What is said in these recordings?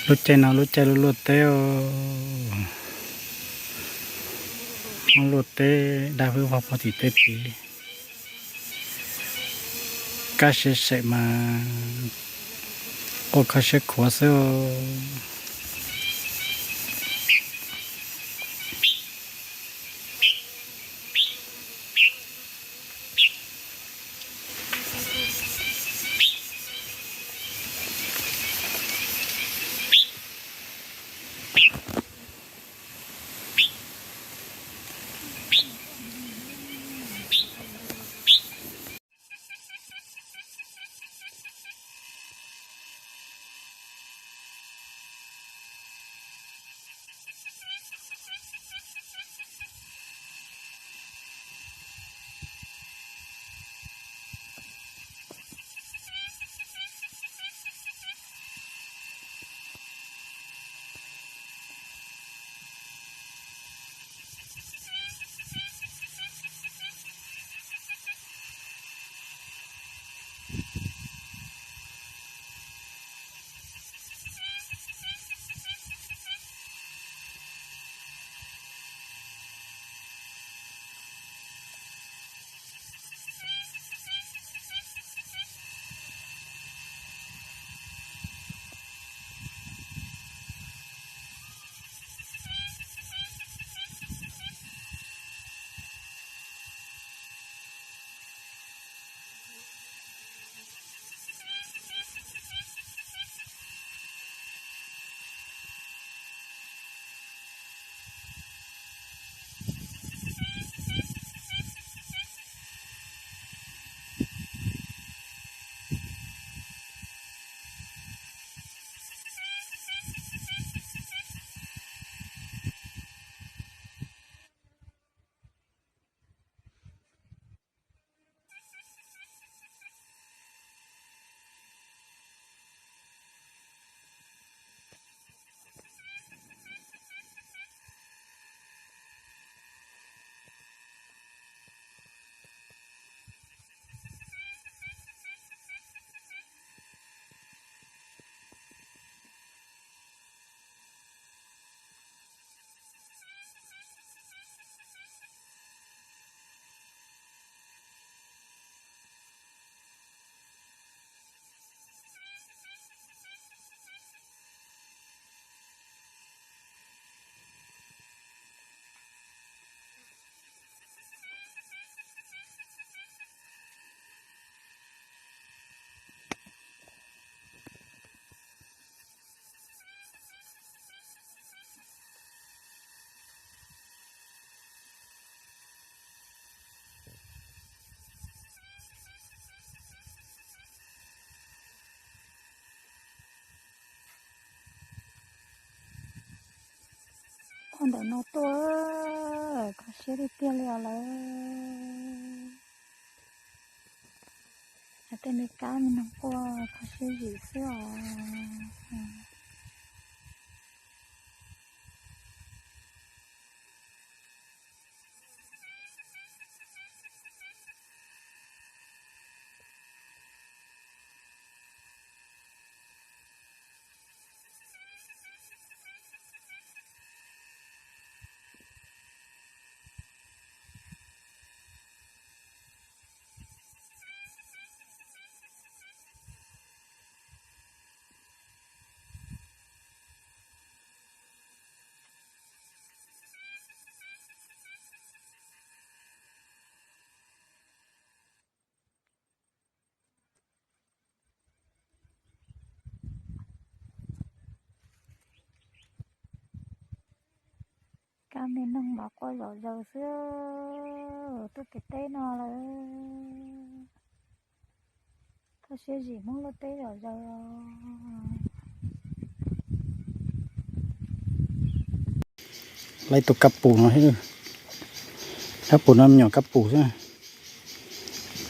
Lub caij no lub caij luaj luaj teb os, muab luaj teb dab hwb vog puag tim tej tid. Kaj siab sem mas quaj kho siab khuav xwb os. Ua ntawm no tuaj, kho siab tiag tiag li os lawm. Hais tej me kab me noog quaj kho siab zim xwb os. Kab me noog mas quaj zom zaws xwb, tuaj pem teb no lawm. Kho siab zim Hmoob lub teb zom zaws os. Lawv tus kab pum no, kab pum no me nyuam kab pum xwb.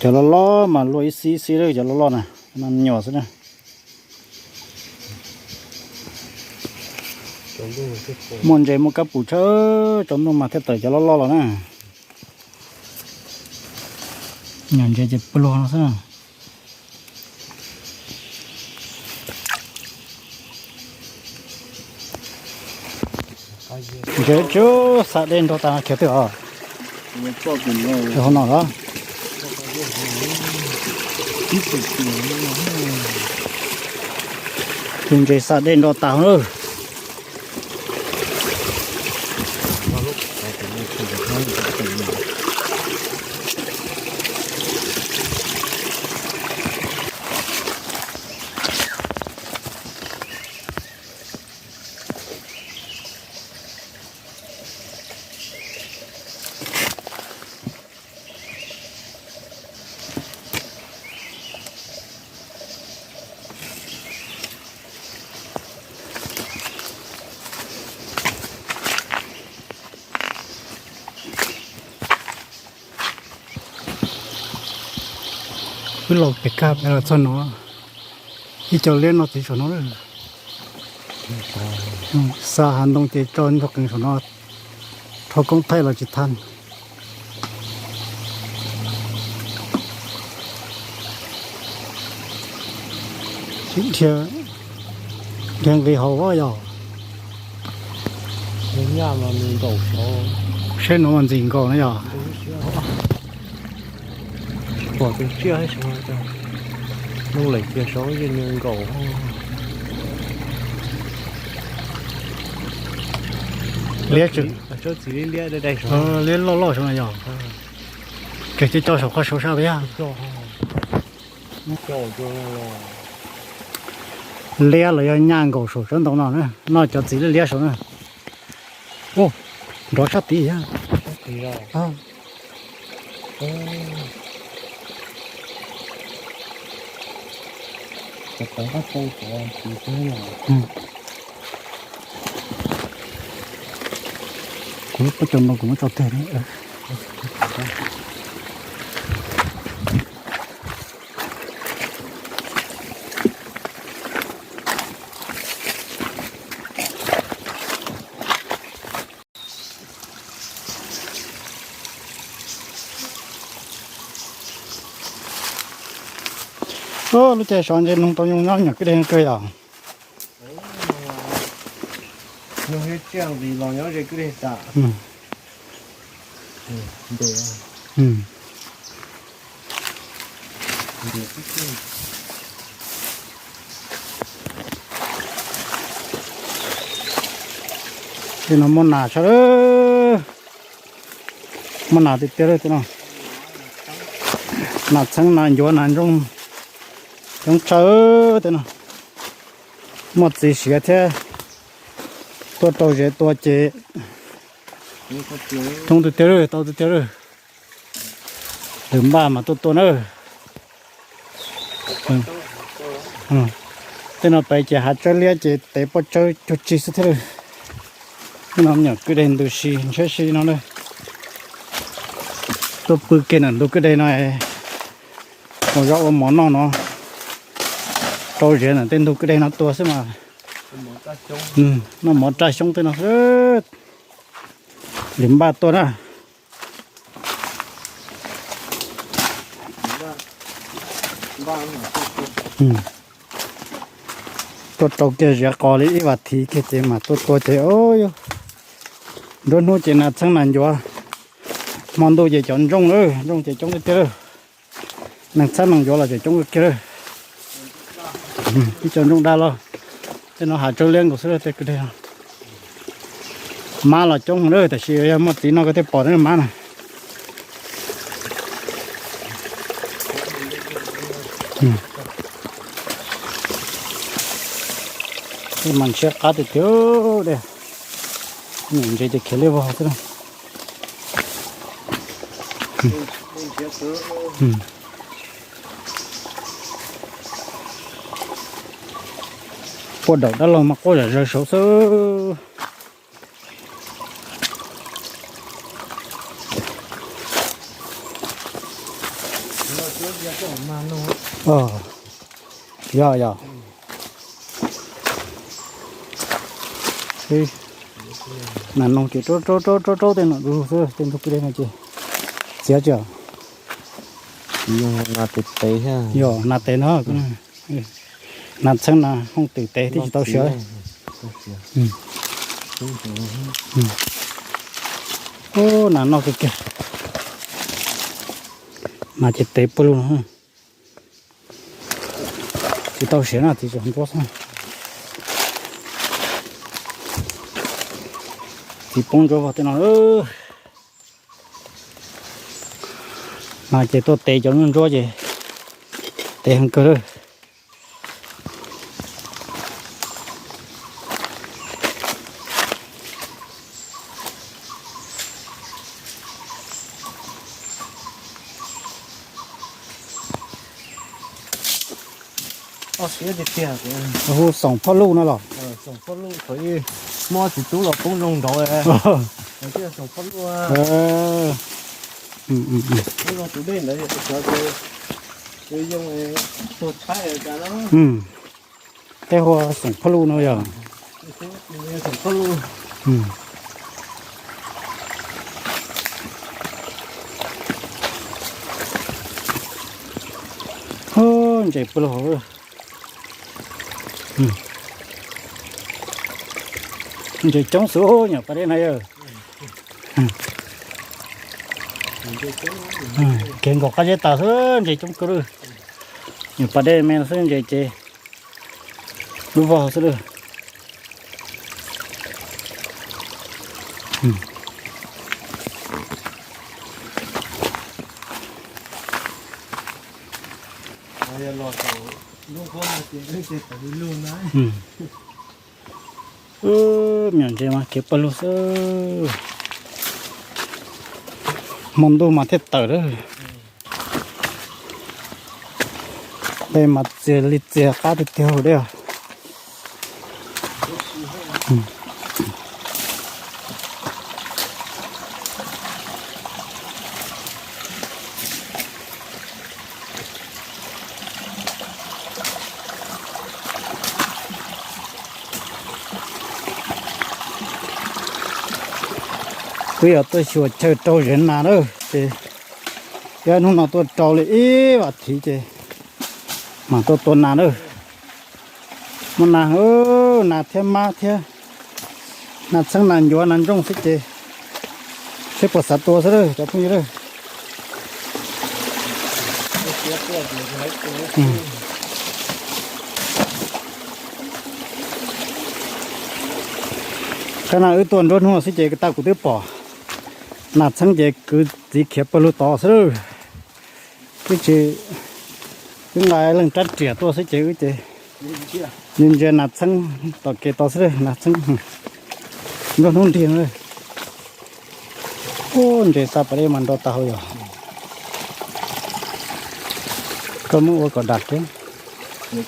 Cov loj loj mas luaj ib xib xib, cov loj loj na, no me nyuam xwb na. Muaj ntses muaj kab pum tshaj, tsaus ntuj mas thiaj tawm cov loj loj los na. Nyuam ntses ces pluag no xwb. Tsev tsuas xa dej nrog tas khiav twg os. Hauv no los. Tus ntses xa dej nrog tas lawm. Wb los pem kaj pem los txog no, ib co liab no txiv saum no lawm. Xa hav ntoo ces tso nrog qees saum no, rho koob thaij los tsis tag. Dhia nqis hauv yog. Saib no mas ntxim nkaus na yog. Tsis pom tus tsiaj, nug lawm cia saud yeej nkaus. Liab, liab loj loj saud no yog. Ces cia co saum qhov saud sab tiag. Liab los yog nyaj nkaus saum sab ntoo no na, no cov txiv liab liab saud na. Nrov sab tid thiab. Kuv lub pob cov no kuv muab tso teg. Lub caij sov ntshe noog tau nyob nyuam kwj deg kawg yom. Noog thiab tsiaj nqis los nyob ze kwj deg tas. Tej no muaj nas tshaj lawm. Muaj nas tiag tiag lawm tej no. Nas txheeb nas ncuav nas ntsooj coob tshaj tej no. Muaj txiv siav thiab. Tuaj rau zes tua ces coob tiag tiag lawm, tau tiag tiag lawm. Lwm npaj mas tuaj tua na. Tej no pem ces hav tsawb liab ces tev pob tsawb cuag tsi xwb thiab lawm. Tej no nyuam kwj deg ntws si ntshiab si no na. Tuaj pw kiag ntawm ntug kwj deg no, ua zaub ua mov noj no. Rau zes ntawm tej ntug kwj deg no tua xwb mas. Noj mov raj xyoob tej no xwb. Lwm npaj tuaj na. Tuaj rau kiag ziav qos li ib vas thiv kiag ces mam tuaj tua ces, nruab hnub ces nas txheeb nas ncuav, hmo ntuj ces cov ntsooj lawm, ntsooj ces coob tiag tiag lawm. Neeg txhab neeg ncuav los ces coob kiag lawm. Ib co ntsooj daj los, tej no hav tsawb liab nkaus xwb tej kwj deg. Mab los coob lawm, tab sis yog muaj txiv no koj thiaj pom mab na. Tej mas ntshiab qab tiag tiag, ntses ces khiav liab vog xwb. Puag daum dab laug mas quaj zom zaws saud xwb. Yog yog. Nas noog ces raub raub raub raub tej no xwb, tej ntug kwj deg no ces txiav tsis. Yog nas tes no, nas txheeb nas hooj twm tes thiab tsis tau siav. Ub, nas noj kawg kiag. Nas ces tev pawg lug no. Tsis tau siav na, txiv tseem ntsuab xwb. Txiv poob ntsuab vog tej no. Nas ces tuaj tev cov ntsuab ces tev heev kawg lawm. Hu xoom phoj luj no los? Muab txiv tub los poob zoo nraud. Peb hu xoom phoj luj no yog. Ntses pawg lug. Ntses coob xwb nyuam pas dej na yog. Kev nkaum qab zeb tas xwb ntses coob kawg lawm. Nyuam pas dej me xwb ntses ces lub vog xwb lawm. Me nyuam ntses mas kev pawg lug xwb. Hmo ntuj mas thiaj tawm lawm. Dej mas txias li txias qab tiag tiag dej. Kuv yog tuaj xyuas chaw rau zem nas lawm ces, hnub no tuaj rau li ib vas thiv ces mam tuaj tua nas lawm. Muaj nas, nas thiab mab thiab nas txheeb nas ncuav nas ntsooj xwb ces seb puas xav tua xwb lawm cov phooj ywg lawm. Qhov no wb tuaj nruab hnub xwb ces tau kuv twb pom nas txheeb ces kwv txiv khiav pawg lug tod xwb lawm. Twb tsis, twb nqa leej rab riam tuaj xwb ces wb ces ntsia ntsia nas txheeb tom kev tod xwb lawm, nas txheeb nruab hnub nrig no. Ub, ntses xa pas dej mas nrau tas hauv yog. Koj muab ua kom dam thiab. Wb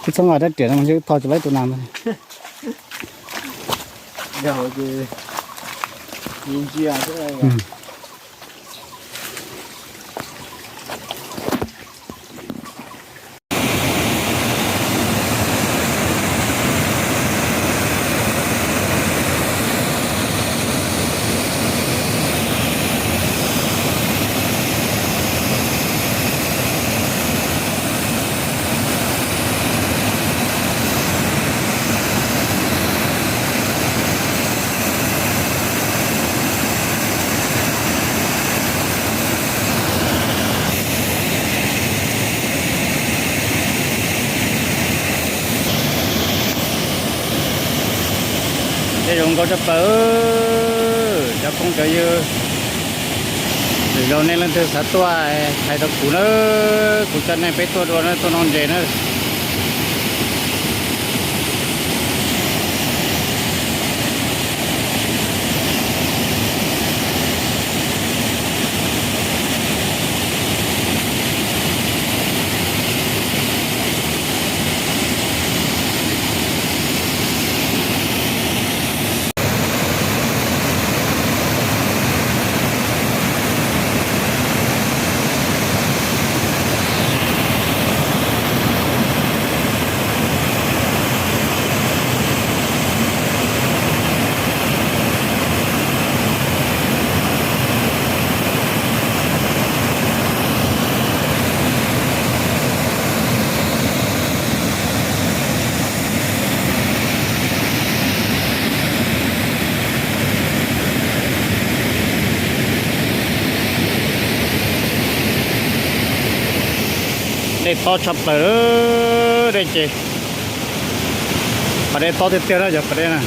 txhob nqa rab riam no mas ntshe wb tho tsis laib tus nas ntag. Tej zoo nkauj tshaj plaws, cov phooj cov ywg, lwm zaus nej leej twg xav tuaj hais rau kuv nawb, kuv coj nej peb tuaj dua na, tuaj noj ntses na. Dej tob tshaj plaws, dej ces, pas dej tob tiag tiag na, cov pas dej na.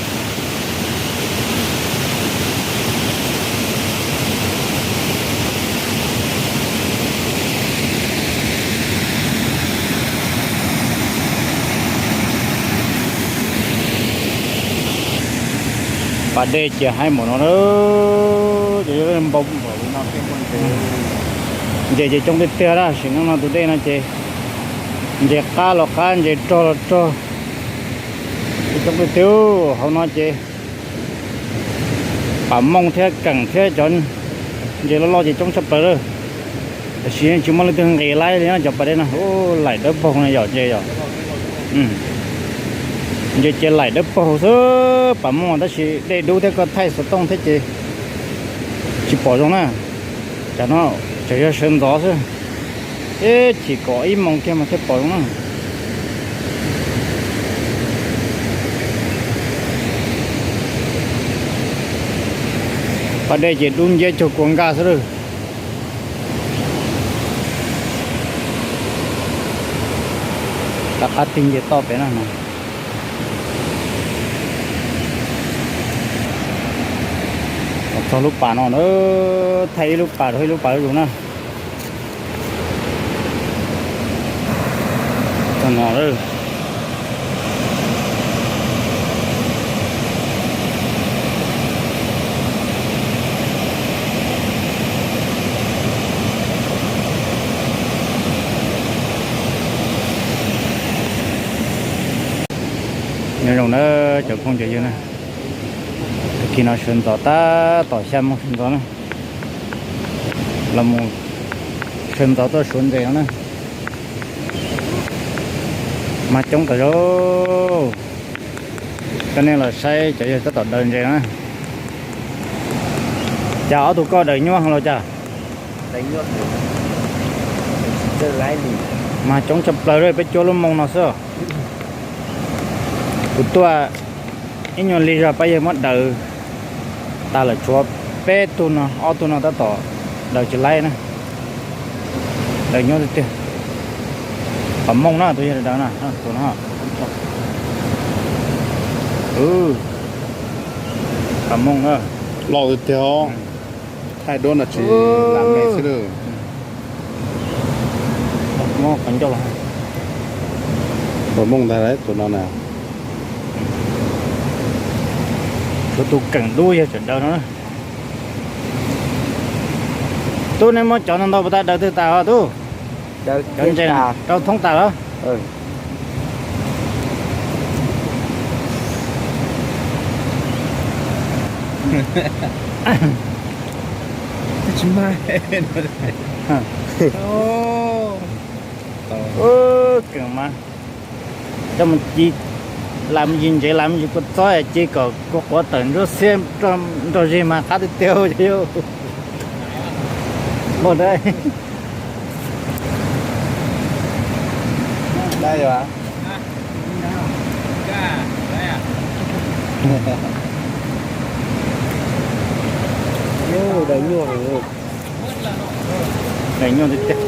Pas dej ces haib npaum no na, ces yuav npau npaum li no thiab. Ntses ces coob tiag tiag na, sim neej no tus dej no ces ntses qab los qab, ntses rog los rog, coob tiag tiag. Hauv no ces pam mooj thiab keem thiab cov ntses loj loj ces coob tshaj plaws lawm. Tiam sis tsis muaj leej twg nqis laib li no, cov pas dej no, laim dawb paug no yom, ntses yom. Ntses ces laim dawb paug xwb, pam mooj tab sis dej dub thiab koj thaij xov tooj thiab ces tsis pom zoo na. Tsam no tseem yog sawv ntxov xwb, ib chim kaum ib moos kiag mas thiaj pom zoo na. Pas dej ces dub nciab cuag kua nkaj xwb lawm. Rov qab tig nce toj pem na. Txog lub pas no na, thaij ib lub pas rau ib lub pas zuj zus na. Txog no lawm. Nyob zoo na cov phooj cov ywg na, tag kis no sawv ntxov tab tom xya moos sawv ntxov na, los mus sawv ntxov tuaj suav ntses no na. Mas coob tas zog. Coj nej los saib cov yawg tab tom daws ntses na. Cas ob tug koj daws nyuaj los cas? Mas coob tshaj plaws li, peb cuaj lub moos no xwb. Kuv tuaj ib nyuag lig zog pab yawg muab daws tas lawm, tshuav peb tug no, ob tug no tab tom daws tsis laib na. Daws nyuaj tiag tiag. Pam mooj na, tus yawg daws na, tus no. Pam mooj na. Loj tiag tiag, thaij duab no tsis lam me xwb lawm. Pam mooj ntag tus no na. Tshuav tus keem dub yawg tseem daws no. Tub, neb muab cov no ntau puas tas daws twg tas os tub? Cov ntses rau thoob tas los? Keem mas coj mus ci, lam me ntsis ntses, lam me ntsis kua txob ci kom kua quav tawm ntsuab xiab nrog zeg mas qab tiag tiag. Muaj dab. Daws nyuaj tiag tiag.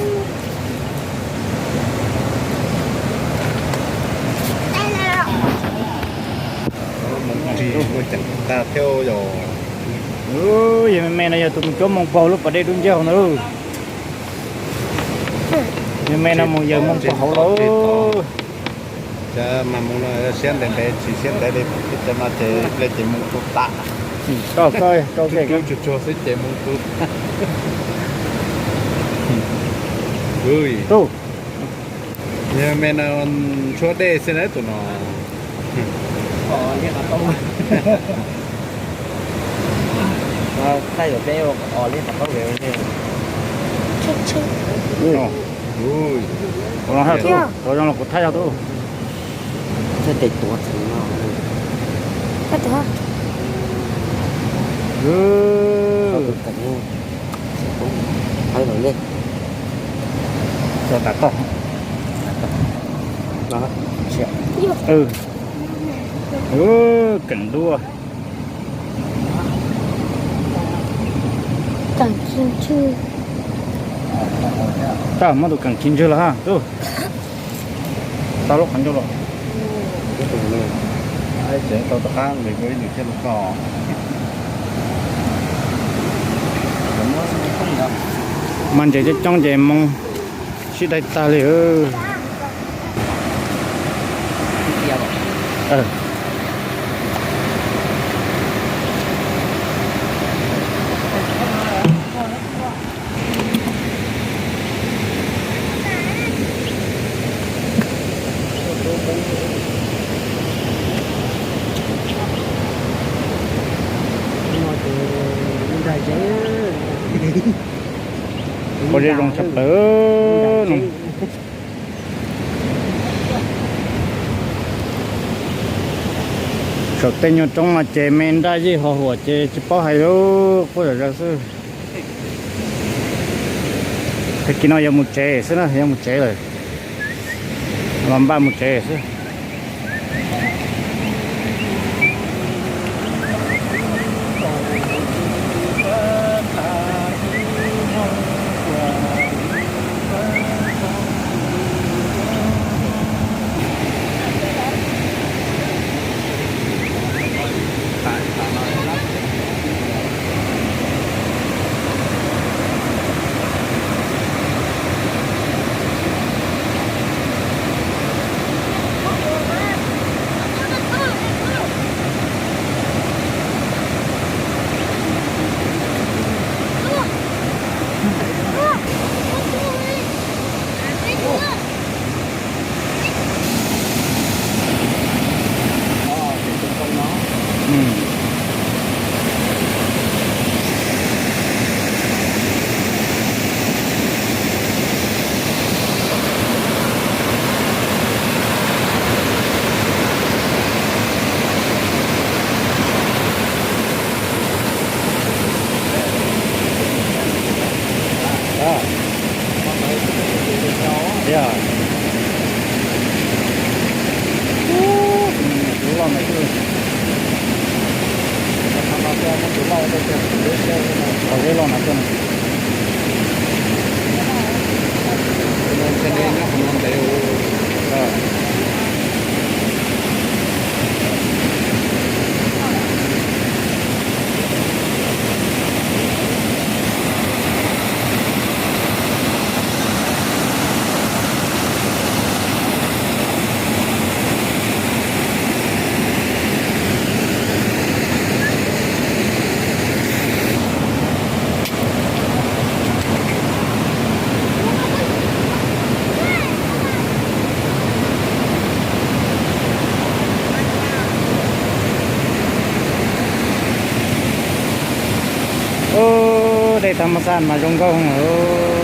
Yawg me me no yog tus mus cuab moos puag lub pas dej dub nciab hauv ntawd. Yawg me no mus yawg moos puag hauv lawm. Mas moos no siab ntev ntev tsis siab ntev li, no ces ple ces moos tu tas. Tsuag tsuag xwb ces moos tu. Yawg me no tshuab dej xwb na tus no. Ua zoo los kuv thaij yog tub. Tso tas toj. Keem dub. Tau muab tus keem khi ntswg los ha tub. Tau lub qhov ncauj los. Tau tom qab nqis dua ib ntus thiab los txog. Mas ntses coob coob ces moo sib dai tag li. Ua zoo tshaj plaws no. Saum tej nyuag roob no ces me nraj yij ho huam ces tsis paub hais li, quaj zom zaws xwb. Tag kis no yuav mus tsev xwb na, yuav mus tsev lawm. Los npaj mus tsev xwb. Ub, dej tag mos xaj mas zoo nkauj heev.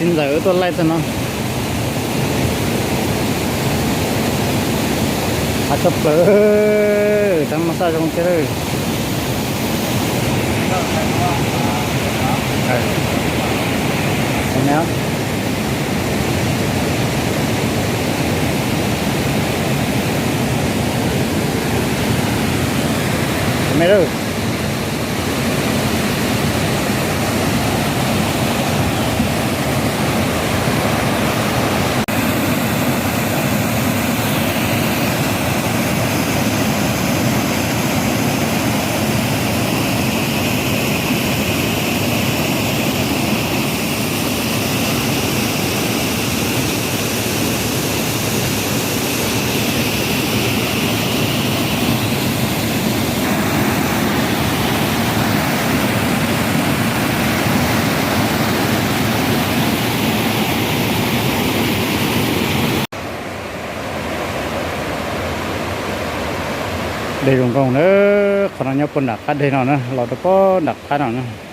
Ntxawm wb tuaj laij tag no. Hav tshaj plaws, tseem mas xaj zoo thiab lawm. Dej zoo nkauj na, qhov no nyob puag nram qab deg no na, los rau puag nram qab no na.